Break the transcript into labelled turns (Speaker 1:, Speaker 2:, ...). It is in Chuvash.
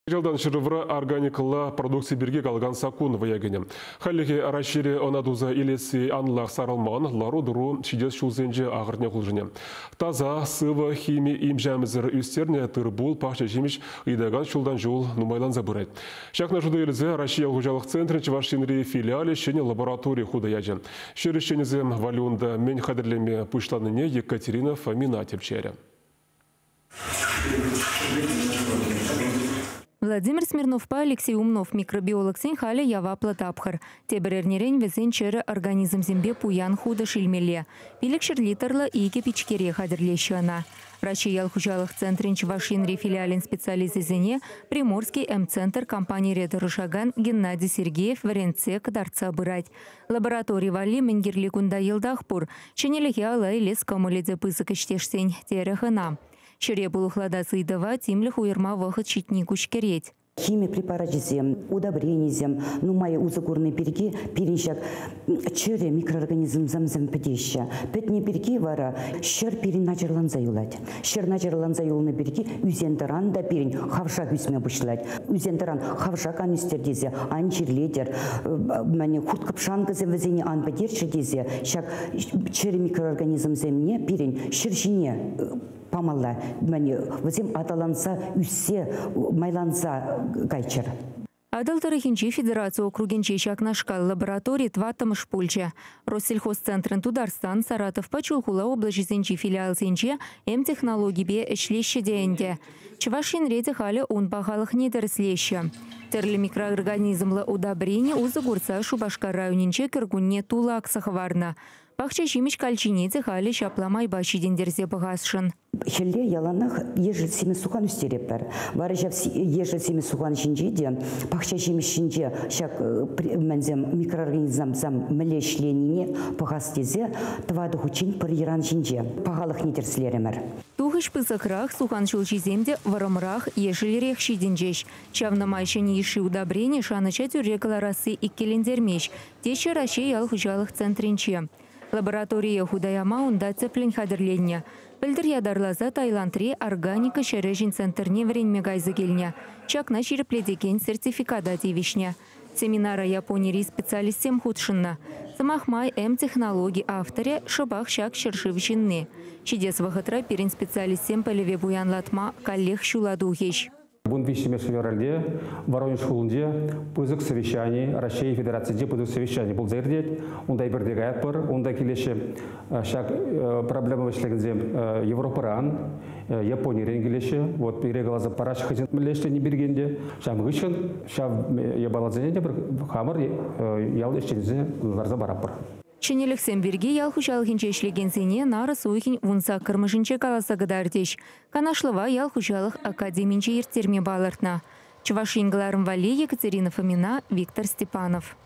Speaker 1: Кӑҫалтан ҫӗршывра органикӑлла продукци пирки калакан саккун вӑя кӗнӗ. Хальлӗхе Раҫҫейре ӑна туса илесси анлӑх сарӑлман, лару-тӑру ҫитес ҫулсенче ахӑртнех улшӑнӗ. Таса, сывӑ, хими им-ҫамӗсӗр ӳстернӗ тыр-пул, пахча ҫимӗҫ ыйтакан ҫултан-ҫул нумайланса пырать. Ҫакна шута илсе Раҫҫей ял хуҫалӑх центрӗн Чӑваш Енри филиалӗ ҫӗнӗ лаборатори хута ячӗ. Ҫӗр ӗҫченӗсем валли унта мӗн хатӗрлеме пуҫланине Екатерина Фомина тӗпчерӗ.
Speaker 2: Владимир Смирновпа Алексей Умнов микробиологсен халӗ яваплӑ тапхӑр. Тепӗр эрнерен вӗсен чӗрӗ организмсемпе пуян хутӑш илмелле. 500 литрлӑ икӗ пичкере хатӗрлеҫҫӗ ӑна. Раҫҫей ял хуҫалӑх центрӗн Чӑваш Енри филиалӗн специалисчӗсене Приморский М-центр компанире тӑрӑшакан Геннадий Сергеев вӗрентсе кӑтартса пырать. Лаборатори валли мӗн кирли кунта йӑлтах пур. Ҫӗнӗлӗхе алла илес кӑмӑлӗ те пысӑк ӗҫтешсен, терӗ хӑна. Ҫӗре пулӑхлатас ыйтӑва тимлӗх уйӑрма вӑхӑт ҫитни куҫкӗрет.
Speaker 3: Хими препарачӗсем, удобренисем нумай усӑ курни пирки пирӗн ҫак чӗрӗ микроорганизмсем пӗтеҫҫӗ. Пӗтнӗ пирки вара ҫӗр пирӗн начарланса юлать. Ҫӗр начарланса юлнӑ пирки ӳсен-тӑран та пирӗн хавшак ӳсме пуҫлать. Ӳсен-тӑран хавшак ан ӳстер тесе, ан чирлетӗр, хурт-кӑпшанкӑсем вӗсене ан пӗтерччӗр тесе ҫак чӗрӗ микроорганизмсемне пирӗн ҫӗр ҫине памалла. Вӗсем аталанса, ӳссе, майланса кайччӑр.
Speaker 2: Атӑл тӑрӑхӗнчи федераци округӗнче ҫакнашкал лаборатори тӑваттӑмӗш пулчӗ. Россельхозцентрӑн Тутарстан, Саратовпа Чулхула облаҫӗсенчи филиалсенче М-технологипе ӗҫлеҫҫӗ те ӗнтӗ. Чӑваш Енре те халӗ ун пахалӑхне тӗрӗслеҫҫӗ. Тӗрлӗ микроорганизмлӑ удобрени усӑ курса Шупашкар районӗнче кӗркунне тулӑ акса хӑварнӑ. Пахча ҫимӗҫ калчине те халӗ ҫапла майпа ҫитӗнтерсе пӑхасшӑн.
Speaker 3: Хӗлле яланах ешӗл симӗс сухан ӳстеретпӗр. Вара ҫав ешӗл симӗс сухан ҫинче те, пахча ҫимӗҫ ҫинче ҫак мӗнсем микроорганизмсем мӗнле ӗҫленине пӑхас тесе 4 хутчен пӗр йӑран ҫинче пахалӑхне тӗрӗслерӗмӗр.
Speaker 2: Тухӑҫ пысӑкрах, сухан ҫулҫисем те вӑрӑмрах, ешӗлрех ҫитӗнчӗҫ. Ҫавна май ҫӗнӗ йышши удобрени шанӑҫа тӳрре кӑларасси иккӗлентермест, теҫҫӗ Раҫҫей ял хуҫалӑх центрӗнче. Лабораторие хута яма унта тӗплӗн хатӗрленнӗ. Пӗлтӗр ятарласа Таиландри органика ҫӗр ӗҫӗн центрне вӗренме кайса килнӗ. Ҫакна ҫирӗплетекен сертификата тивӗҫнӗ. Семинара Японири специалистсем хутшӑннӑ. Сӑмах май, М-технологи авторӗ шӑпах ҫак ҫӗршыв ҫынни. Ҫитес вӑхӑтра пирӗн специалистсем пӗлӗве пуянлатма каллех ҫула тухӗҫ.
Speaker 4: 13 февральте Воронеж хулинче пысӑк совещани, Раҫҫей Федерацийӗнче пысӑк совещани пулса иртет. Унта эпир те каятпӑр. Унта килеҫҫӗ ҫак проблема вӗҫлекенсем Европӑран, Японирен килеҫҫӗ. Вот пире каласа параҫҫӗ хӑйсен мӗнле ӗҫлени пирки ӗнтӗ. Ҫав хыҫҫӑн ҫав япаласене те хамӑр ял ӗҫченӗсене ларса паратпӑр.
Speaker 2: Ҫӗнӗлӗхсем пирки ял хуҫалӑхӗнче ӗҫлекенсене нарӑс уйӑхӗн 18-мӗшӗнче каласа кӑтартӗҫ. Канашлӑва ял хуҫалӑх академинче ирттерме палӑртнӑ. Чӑваш Ен кӑларӑм валли Екатерина Фомина, Виктор Степанов.